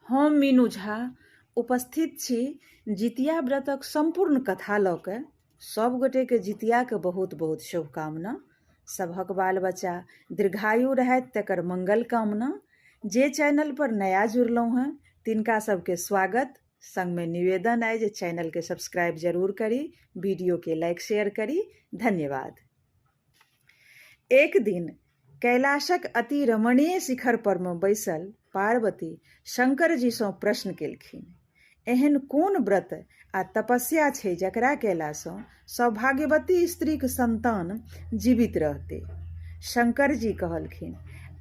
हम मीनू झा उपस्थित छी जितिया व्रतक सम्पूर्ण कथा लऽ कऽ। सब गोटेके जितियाके बहुत बहुत शुभकामना। सभक बाल बच्चा दीर्घायु रहथि तकर मंगल कामना। जे चैनल पर नया जुड़लहुँ हेँ तिनका सबके स्वागत, संगमे निवेदन अइ जे चैनलके सब्सक्राइब जरूर करी, वीडियोके लाइक शेयर करी। धन्यवाद। एक दिन कैलाशक अति रमणीय शिखर पर मे बैसल पार्वती शंकर जी सँ प्रश्न केलखिन, एहन कोन व्रत आ तपस्या छै जकरा केला सँ सौभाग्यवती स्त्रीक संतान जीवित रहतै? शंकर जी कहलखिन,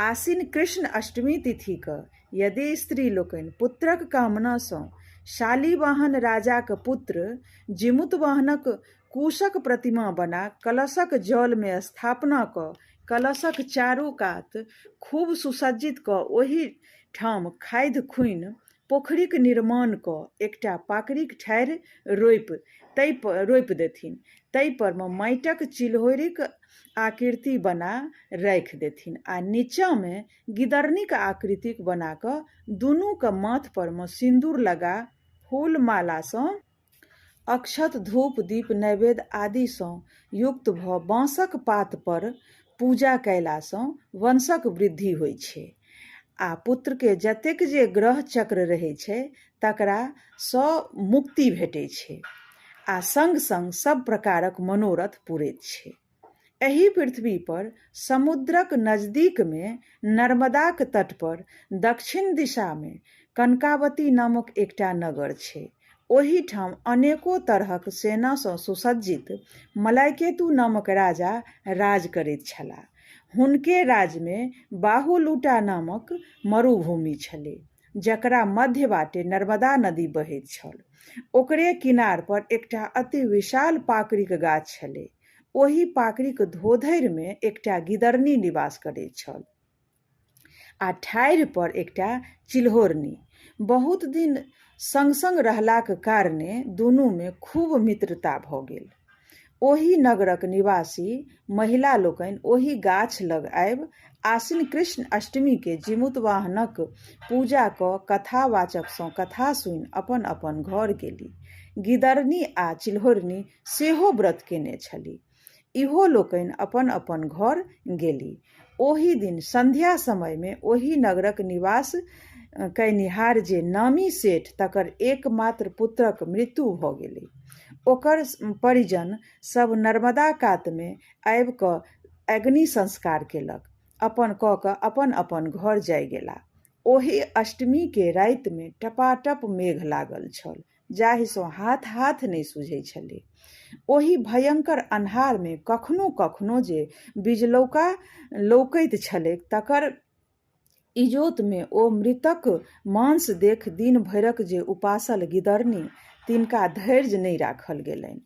आसिन कृष्ण अष्टमी तिथि क यदि स्त्री लोकनि पुत्रक कामना सँ शालिवाहन राजाक पुत्र जिमुतवाहनक कुशक प्रतिमा बना कलशक जलमे स्थापना कऽ कलशक चारू कात खूब सुसज्जित कऽ ओहि ठाम खाधि खुनि पोखरिक निर्माण कऽ एकटा पाकड़िक ठाढ़ि रोपि ताहि पर रोपि देथिन। ताहि परमे माटिक चिल्होरिक आकृति बना राखि देथिन आ नीचाँमे गिदरनीक आकृतिक बना कऽ दुनूक माथ परमे सिन्दूर लगा फूल मालासँ अक्षत, धूप, दीप, नैवेद्य आदिसँ युक्त भऽ बाँसक पातपर पूजा कयलासँ वंशक वृद्धि होइ छै आ पुत्रके जतेक जे ग्रह चक्र रहै छै तकरासँ मुक्ति भेटै छै आ सङ्ग-सङ्ग सभ प्रकारक मनोरथ पुरैत छै। एहि पृथ्वी पर समुद्रक नजदीक मे नर्मदाक तट पर दक्षिण दिशा मे कनकावती नामक एकटा नगर छै। ओहि ठाम अनेको तरहक सेना सँ सुसज्जित मलयकेतु नामक राजा राज करैत छलाह। हुनके राज मे बाहुलूटा नामक मरुभूमि छलै, जकरा मध्य बाटे नर्मदा नदी बहैत छल। ओकरे किनार पर एकटा अति विशाल पाकड़िक गाछ छलै। ओहि पाकड़िक धोधरिमे एकटा गिदरनी निवास करैत छल आ ठाढ़ि पर एकटा चिल्होरनी। बहुत दिन संग-संग रहलाक कारणे दुनूमे खूब मित्रता भऽ गेल। ओहि नगरक निवासी महिला लोकनि ओहि गाछ लग आबि आसिन कृष्ण अष्टमीकेँ जीमूतवाहनक पूजा कऽ कथावाचकसँ कथा सुनि अपन-अपन घर गेली। गिदरनी आ चिल्होरनी सेहो व्रत केने छली। इहो लोकनि अपन-अपन घर गेली। ओहि दिन संध्या समयमे ओहि नगरक निवास कयनिहार जे नामी सेठ तकर एकमात्र पुत्रक मृत्यु भऽ गेलै। ओकर परिजन सभ नर्मदा कातमे आबि कऽ अग्नि संस्कार केलक। अपन कऽ कऽ अपन-अपन घर जाइ गेला। ओहि अष्टमीके रातिमे टपाटप मेघ लागल छल। जाहिसँ हाथ-हाथ नहि सुझै छलै। ओहि भयंकर अन्हारमे कखनो-कखनो जे बिजलौका लौकैत छलैक तकर इजोतमे ओ मृतक मांस देखि दिन भरिक जे उपासल गिदरनी तिनका धैर्य नहि राखल गेलनि।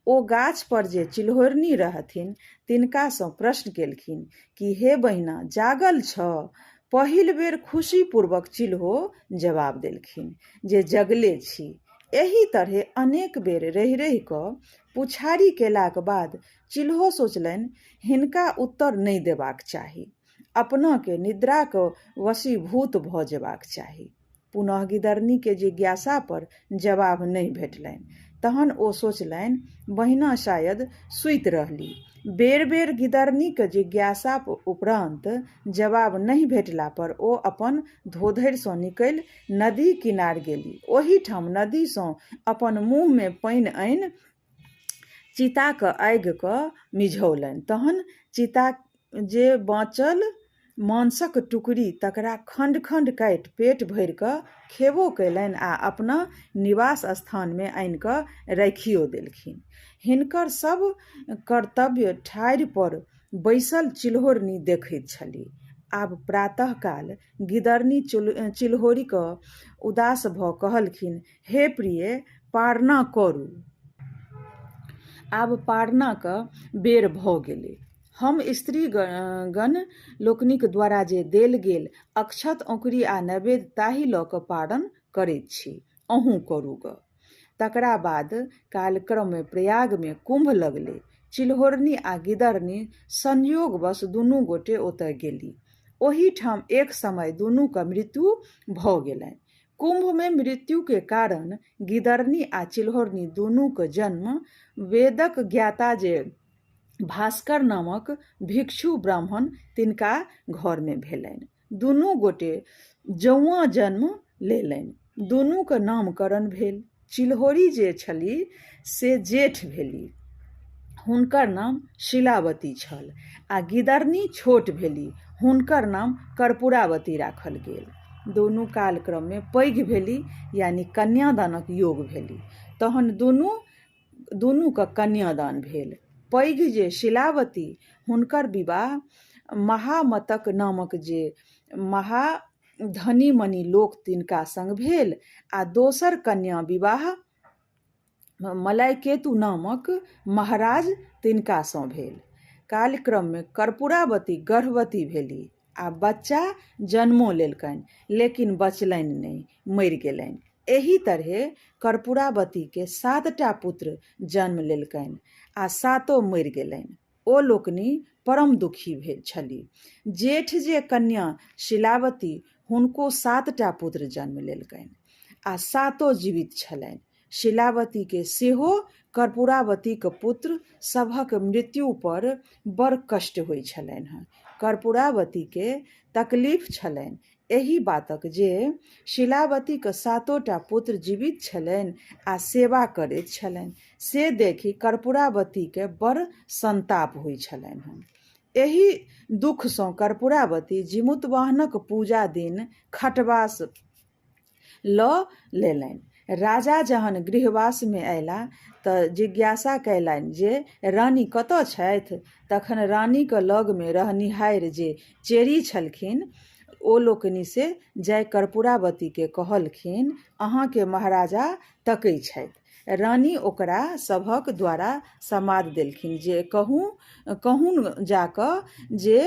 ओ गाछ पर जे चिल्होरनी रहथिन तिनकासँ प्रश्न केलखिन कि हे बहिना जागल छह? पहिल बेर खुशीपूर्वक चिल्हो जवाब देलखिन जे जगले छी। एहि तरहे अनेक बेर रहि-रहि कऽ पुछारी केलाक बाद चिल्हो सोचलनि हिनका उत्तर नहि देबाक चाही। अपनाकेँ निद्राक वशीभूत भऽ जेबाक चाही। पुनः गिदरनीके जिज्ञासा पर जवाब नहि भेटलनि। तहन ओ सोचलनि, बहिना शायद सूति रहली। बेर-बेर गिदरनीक जिज्ञासा उपरान्त जवाब नहि भेटला पर ओ अपन धोधरि सँ निकलि नदी किनार गेली। ओहिठाम नदी सँ अपन मुँह मे पानि आनि चिताक आगि कऽ मिझौलनि। तहन चिता जे बाँचल मांसक टुकड़ी तकरा खण्ड-खण्ड काटि पेट भरि कऽ खेबो कयलनि आ अपना निवास स्थानमे आनि कऽ राखियो देलखिन। हिनकर सभ कर्तव्य ठाढ़ि पर बैसल चिल्होरनी देखैत छलीह। आब प्रातःकाल गिदरनी चिल्होरिकऽ उदास भऽ कहलखिन, हे प्रिय, पारणा करू। आब पारणाक बेर भऽ गेलै। हम स्त्रीगण लोकनिक द्वारा जे देल गेल अक्षत, औंकुरी आ नैवेद्य ताहि लऽ कऽ पारण करैत छी। अहूँ करू गऽ। तकरा बाद कालक्रमे प्रयागमे कुम्भ लगलै। चिल्होरनी आ गिदरनी संयोगवश दुनू गोटे ओतय गेली। ओहीठाम एक समय दुनूक मृत्यु भऽ गेलनि। कुम्भमे मृत्युके कारण गिदरनी आ चिल्होरनी दुनूक जन्म वेदक ज्ञाता जे भास्कर नामक भिक्षु ब्राह्मण तिनका घरमे भेलनि। दुनू गोटे जौआँ जन्म लेलनि। दुनूक नामकरण भेल। चिल्होरी जे छली से जेठ भेली, हुनकर नाम शिलावती छल आ गिदरनी छोट भेली, हुनकर नाम कर्पूरावती राखल गेल। दुनू कालक्रममे पैघ भेली, यानी कन्यादानक योग भेली। तहन दुनू दुनूके कन्यादान भेल। पैघ जे शिलावती हुनकर विवाह महामतक नामक जे महा धनी मनी लोक तिनका संग भेल आ दोसर कन्या विवाह मलयकेतु नामक महाराज तिनकासँ भेल। कालक्रममे कर्पूरावती गर्भवती भेली आ बच्चा जन्मो लेलकनि, लेकिन बचलनि नहि, मरि गेलनि। एहि तरहे कर्पूरावतीके सातटा पुत्र जन्म लेलकनि आ सातो मरि गेलनि। ओ लोकनि परम दुखी भेल छली। जेठ जे कन्या शिलावती हुनको सातटा पुत्र जन्म लेलकनि आ सातो जीवित छलनि। शिलावतीके सेहो कर्पूरावतीक पुत्र सभक मृत्यु पर बड़ कष्ट होइ छलनि। कर्पूरावतीके तकलीफ छलनि एहि बातक जे शीलावतीक सातोटा पुत्र जीवित छलनि आ सेवा करैत छलनि, से देखि कर्पूरावतीकेँ बड़ संताप होइ छलनि। एहि दुखसँ कर्पूरावती जीमूतवाहनक पूजा दिन खटवास लऽ लेलनि। राजा जहन गृहवासमे अयला तऽ जिज्ञासा कयलनि जे रानी कतऽ छथि? तखन रानीक लगमे रहनिहारि जे चेरी छलखिन ओ लोकनि से जाय कर्पूरावतीकेँ कहलखिन, अहाँकेँ महाराजा तकै छथि। रानी ओकरा सभक द्वारा समाद देलखिन जे कहू कहुन जा कऽ जे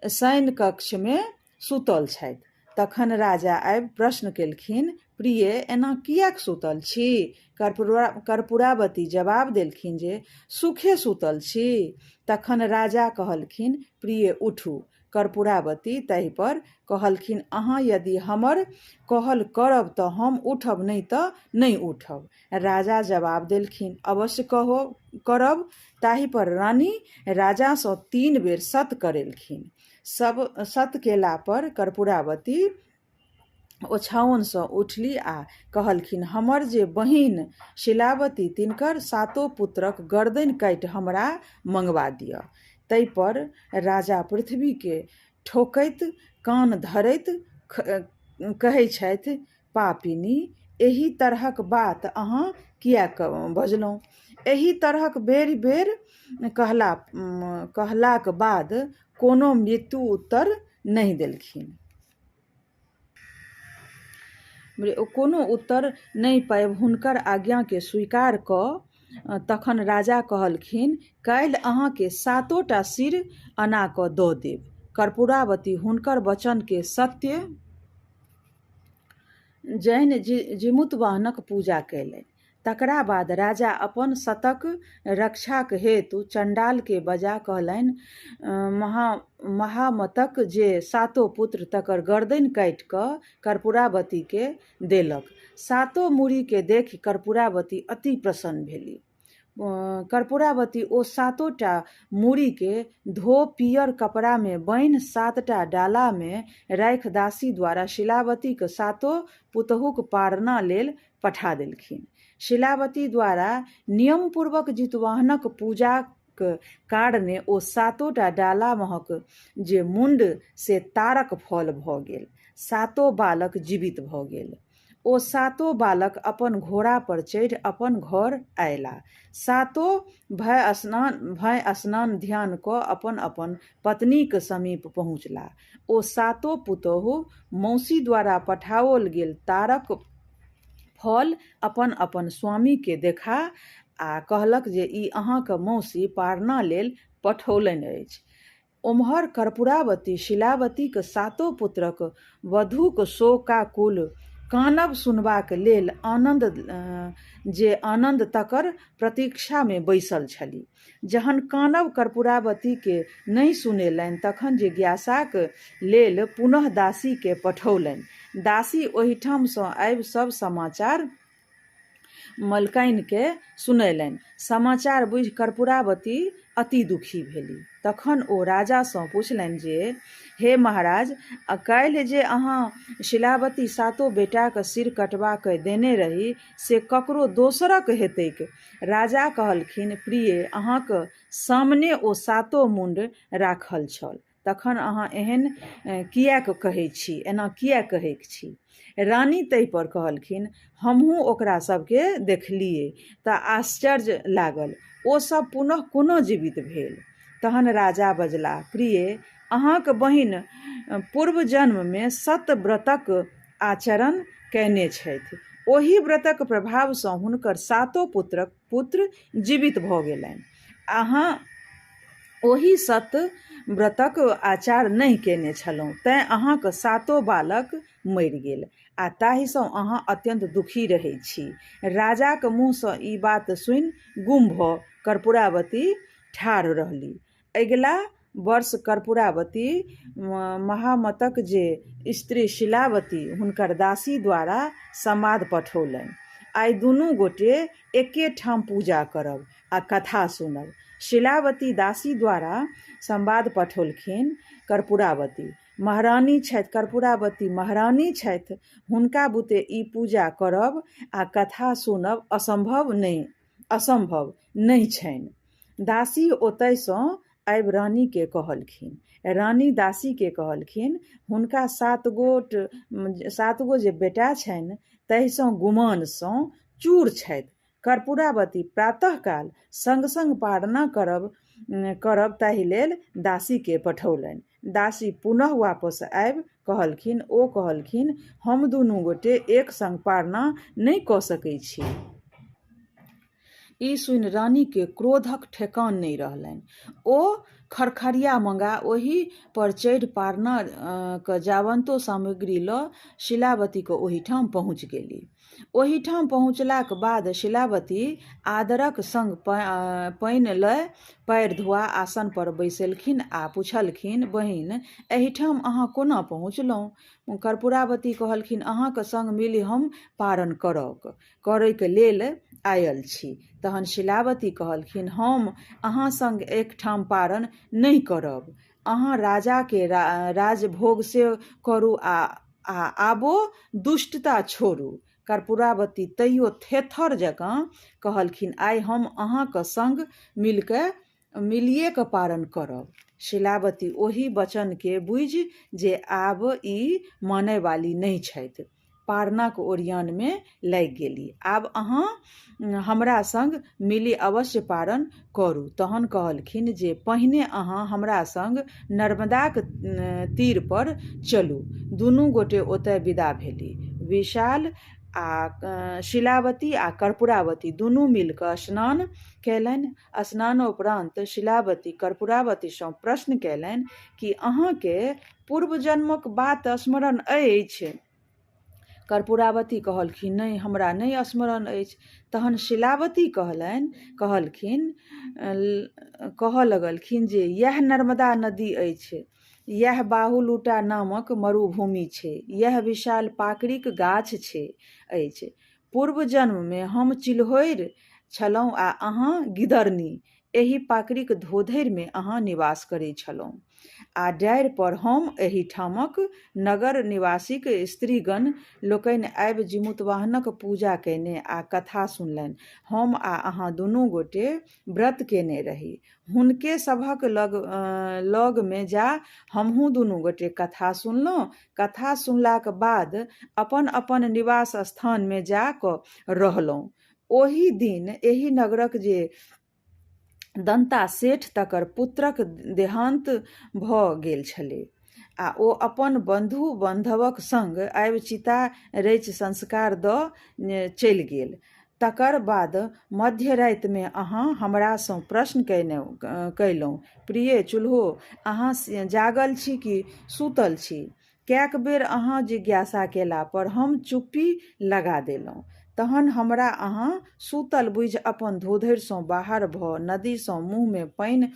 शयन कक्षमे सुतल छथि। तखन राजा आबि प्रश्न केलखिन, प्रिय, एना किएक सुतल छी? कर्पूरावती जवाब देलखिन जे सुखे सुतल छी। तखन राजा कहलखिन, प्रिय, उठू। कर्पूरावती ताहि पर कहलखिन, अहाँ यदि हमर कहल करब तऽ हम उठब, नहि तऽ नहि उठब। राजा जवाब देलखिन, अवश्य कहो करब। ताहि पर रानी राजासँ 3 बेर सत करेलखिन। सब सत केला पर कर्पूरावती ओछाओनसँ उठली आ कहलखिन, हमर जे बहिन शिलावती तिनकर सातो पुत्रक गर्दनि काटि हमरा मंगवा दिअ। ताहि पर राजा पृथ्वीके ठोकैत कान धरैत कहै छथि, पापिनी, एहि तरहक बात अहाँ किएक बजलहुँ? एहि तरहक बेर-बेर कहलाक बाद कोनो मृत्यु उत्तर नहि देलखिन। कोनो उत्तर नहि पाबि हुनकर आज्ञाकेँ स्वीकार कऽ तखन राजा कहलखिन, काल्हि अहाँकेँ सातोटा सिर अना कऽ दऽ देब। कर्पूरावती हुनकर वचनकेँ सत्य जानि जीमूतवाहनक पूजा कयलनि। तकरा बाद राजा अपन सतक रक्षाक हेतु चण्डालकेँ बजा कहलनि, महामतक जे सातो पुत्र तकर गर्दनि काटि कऽ कर्पूरावतीकेँ देलक। सातो मूड़ीकेँ देखि कर्पूरावती अति प्रसन्न भेलीह। कर्पूरावती ओ सातोटा मूड़ीकेँ धो पीयर कपड़ामे बान्हि सातटा डालामे राखि दासी द्वारा शीलावतीक सातो पुतहुक पारणा लेल पठा देलखिन। शीलावती द्वारा नियमपूर्वक जितवाहनक पूजाक कारणे ओ सातोटा डाला महक जे मुण्ड से तारक फल भऽ गेल। सातो बालक जीवित भऽ गेल। ओ सातो बालक अपन घोड़ा पर चढ़ि अपन घर अयला। सातो भय स्नान ध्यान कऽ अपन-अपन पत्नीक समीप पहुँचला। ओ सातो पुतोहु मौसी द्वारा पठाओल गेल तारक फल अपन-अपन स्वामी केँ देखा आ कहलक जे ई अहाँक मौसी पारणा लेल पठौलनि अछि। ओम्हर कर्पूरावती शीलावतीक सातो पुत्रक वधूक शोकाकुल कानब सुनबाक लेल आनन्द जे आनन्द तकर प्रतीक्षामे बैसल छली। जहन कानब कर्पूरावतीकेँ नहि सुनेलनि तखन जिज्ञासाक लेल पुनः दासीकेँ पठौलनि। दासी ओहिठामसँ आबि सभ समाचार मलकाइनकेँ सुनेलनि। समाचार बुझि कर्पूरावती अति दुखी भेली। तखन ओ राजासँ पुछलनि जे हे महाराज, काल्हि जे अहाँ शिलावती सातो बेटाक सिर कटबा कय देने रही से ककरो दोसरक हेतैक? राजा कहलखिन, प्रिये, अहाँक सामने ओ सातो मुण्ड राखल छल। तखन अहाँ एहन किएक कहै छी? एना किएक कहैक छी? रानी ताहिपर कहलखिन, हमहूँ ओकरा सभकेँ देखलियै तँ आश्चर्य लागल। ओ सभ पुनः कोना जीवित भेल? तहन राजा बजलाह, प्रिये, अहाँक बहिन पूर्व जन्ममे सतव्रतक आचरण कयने छथि। ओही व्रतक प्रभावसँ हुनकर सातो पुत्रक पुत्र जीवित भऽ गेलनि। अहाँ ओहि सत व्रतक आचार नहि कयने छलहुँ तेँ अहाँक सातो बालक मरि गेल आ ताहिसँ अहाँ अत्यन्त दुखी रहैत छी। राजाक मुँहसँ ई बात सुनि गुम भऽ कर्पूरावती ठाढ़ रहली। अगिला वर्ष कर्पूरावती महामतक जे स्त्री शीलावती हुनकर दासी द्वारा समाद पठौलनि। आइ दुनू गोटे एके ठाम पूजा करब आ कथा सुनब। शीलावती दासी द्वारा संवाद पठौलखिन कर्पूरावती महारानी छथि कर्पूरावती महारानी छथि हुनका बुते ई पूजा करब आ कथा सुनब असंभव नहि असंभव नहि छनि। दासी ओतयसँ आबि रानीकेँ कहलखिन। रानी दासीकेँ कहलखिन हुनका सात गोट सात गो जे बेटा छनि ताहिसँ गुमानसँ चूर छथि। कर्पूरावती प्रातःकाल संग-संग पारणा करब करब ताहि लेल दासीकेँ पठौलनि। दासी पुनः वापस आबि कहलखिन ओ कहलखिन हम दुनू गोटे एक संग पारणा नहि कऽ सकै छी। ई सुनि रानीकेँ क्रोधक ठेकान नहि रहलनि। ओ खरखरिया मंगा ओहि पर चढ़ि पारणा क जावंतो सामग्री लऽ शीलावतीक ओहिठाम पहुँच गेली। ओहिठाम पहुँचलाक बाद शीलावती आदरक संग पानि लय पैर धुआ आसन पर बैसेलखिन आ पुछलखिन, बहिन, एहिठाम अहाँ कोना पहुँचलहुँ? कर्पूरावती कहलखिन, अहाँक संग मिलि हम पारण करैक लेल आयल छी। तहन शीलावती कहलखिन, हम अहाँ संग एकठाम पारण नहि करब। अहाँ राजाके राजभोग से करू आ आ आबो दुष्टता छोड़ू। कर्पूरावती तैयो थेथर जकाँ कहलखिन, आइ हम अहाँक संग मिलिकऽ मिलिए कऽ पारण करब। शीलावती ओहि वचनकेँ बुझि जे आब ई मानयवाली नहि छथि, पारणाक ओरियानमे लागि गेली। आब अहाँ हमरा संग मिलि अवश्य पारण करू। तहन कहलखिन जे पहिने अहाँ हमरा संग नर्मदाक तीर पर चलू। दुनू गोटे ओतय विदा भेली। विशाल आ शीलावती आ कर्पूरावती दुनू मिलि कऽ स्नान कयलनि। स्नानोपरान्त शीलावती कर्पूरावतीसँ प्रश्न कयलनि की अहाँकेँ पूर्वजन्मक बात स्मरण अछि? कर्पूरावती कहलखिन नहि हमरा नहि स्मरण अछि तहन शीलावती कहलनि कहलखिन कहऽ लगलखिन जे इएह नर्मदा नदी अछि इएह बाहुलूटा नामक मरुभूमि छै इएह विशाल पाकड़िक गाछ छै अछि पूर्व जन्ममे हम चिल्होरि छलहुँ आ अहाँ गिदरनी एहि पाकड़िक धोधरिमे अहाँ निवास करै छलहुँ आ डारि पर हम एहिठामक नगर निवासीक स्त्रीगण लोकनि आबि जीमूतवाहनक पूजा कयने आ कथा सुनलनि। हम आ अहाँ दुनू गोटे व्रत कयने रही। हुनके सभक लग लगमे जा हमहूँ दुनू गोटे कथा सुनलहुँ। कथा सुनलाक बाद अपन-अपन निवास स्थानमे जा कऽ रहलहुँ। ओही दिन एहि नगरक जे दन्ता सेठ तकर पुत्रक देहान्त भऽ गेल छलै आ ओ अपन बन्धु-बान्धवक संग आबि चिता रचि संस्कार दऽ चलि गेल। तकर बाद मध्य रातिमे अहाँ हमरासँ प्रश्न कयलहुँ, प्रिय चुल्हो, अहाँ जागल छी कि सूतल छी? कैक बेर अहाँ जिज्ञासा केला पर हम चुप्पी लगा देलहुँ। तहन हमरा अहाँ सूतल बुझि अपन धोधरि सँ बाहर भ नदी सँ मुँह मे पानि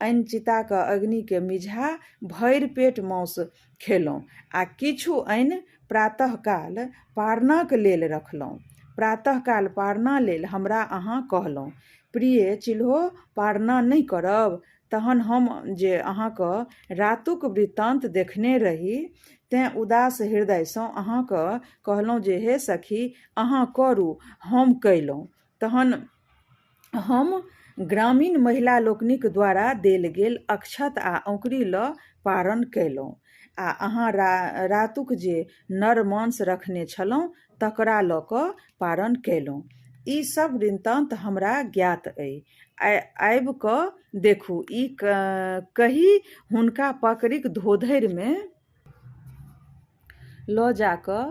आनि चिताक अग्नि केँ मिझा भरि पेट माउस खेलहुँ आ किछु आनि प्रातःकाल पारणाक लेल रखलहुँ। प्रातःकाल पारणा लेल हमरा अहाँ कहलहुँ, प्रिये चिल्हो पारणा नहि करब? तहन हम जे अहाँक रातुक वृत्तान्त देखने रही तेँ उदास हृदयसँ अहाँके कहलहुँ जे हे सखी, अहाँ करू, हम कयलहुँ। तहन हम ग्रामीण महिला लोकनिक द्वारा देल गेल अक्षत आ औंकरी लऽ पारण कयलहुँ आ अहाँ रातुक जे नर मांस रखने छलहुँ तकरा लऽ कऽ पारण कयलहुँ। ई सब वृत्तान्त हमरा ज्ञात अइ। आबि कऽ देखू। ई कहि हुनका पकड़िक धोधरिमे लऽ जा कऽ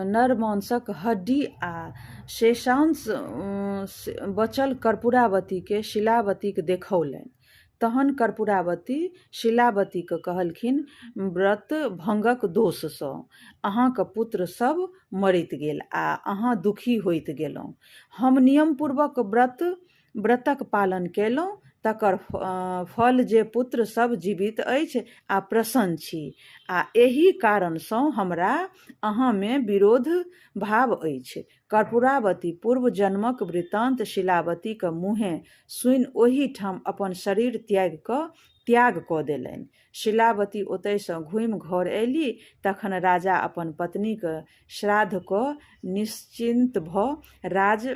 नरमांसक हड्डी आ शेषांश बचल कर्पूरावतीकेँ शीलावतीक देखौलनि। तहन कर्पूरावती शीलावतीकेँ कहलखिन, व्रत भंगक दोषसँ अहाँक पुत्र सभ मरैत गेल आ अहाँ दुखी होइत गेलहुँ। हम नियमपूर्वक व्रतक पालन कयलहुँ, तकर फल जे पुत्र सभ जीवित अछि आ प्रसन्न छी आ एही कारणसँ हमरा अहाँमे विरोध भाव अछि। कर्पूरावती पूर्व जन्मक वृत्तान्त शीलावतीक मुँहेँ सुनि ओही ठाम अपन शरीर त्यागि कऽ त्याग कऽ देलनि। शीलावती ओतयसँ घूमि घर अयली। तखन राजा अपन पत्नीक श्राद्ध कऽ निश्चिन्त भऽ राज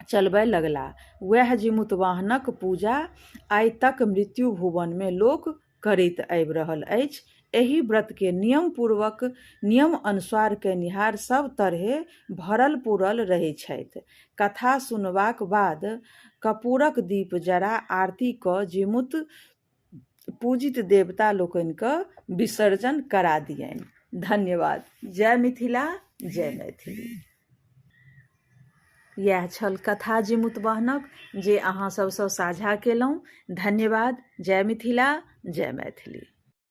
चलबय लगलाह। वएह जीमूतवाहनक पूजा आइ तक मृत्यु भुवनमे लोक करैत आबि रहल अछि। एहि व्रतकेँ नियमपूर्वक नियम अनुसार कयनिहार सभ तरहे भरल-पुरल रहै छथि। कथा सुनबाक बाद कपूरक दीप जरा आरती कऽ जीमूत पूजित देवता लोकनिक विसर्जन करा दियनि। धन्यवाद। जय मिथिला, जय मैथिली। इएह छल कथा जीमूतवाहनक जे अहाँ सभसँ साझा केलहुँ। धन्यवाद। जय मिथिला, जय मैथिली।